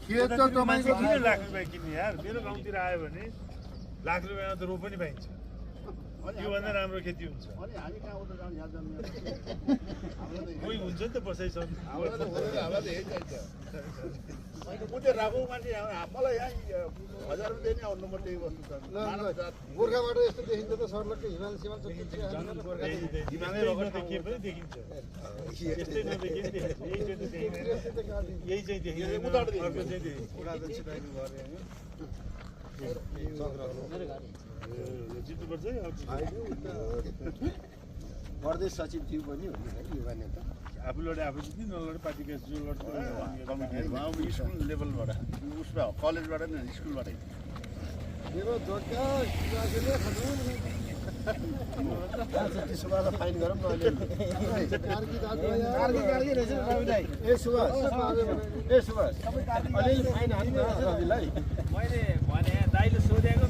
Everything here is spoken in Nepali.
खेत त तपाईँको किन लाख रुपियाँ किन्ने यार मेरो गाउँतिर आयो भने लाख रुपियाँमा त रोप पनि पाइन्छ योभन्दा राम्रो खेती हुन्छ अनि हामी कहाँ उता जाने यहाँ जन्मेर कोही हुन्छ नि त बसाइसम्म हामीलाई त यही चाहिन्छ उते राखौँ मान्छे मलाई यहाँ 1000 रुपियाँ नै आउनु पर्ने वस्तु छ गोर्खाबाट यस्तो देखिन्छ त सर्लक्कै हिमाल सिमाल हिमालय के पनि देखिन्छ यस्तै नदेखि यही चाहिँ देखिन्छ अर्को चाहिँ जित्नुपर्छ प्रदेश सचिव थियो पनि हो नि युवा नेता आफू लडे आफू जित्ने नलडे पार्टीका जो लड्छ कमिटी स्कुल लेभलबाट उसमा कलेजबाट नि स्कुलबाटै मेरो जोडका त्यसोभए फाइन गरौँ न ए सुभाष अलिअलि फाइन हाल्नु रविलाई मैले भने दाइले सोधेको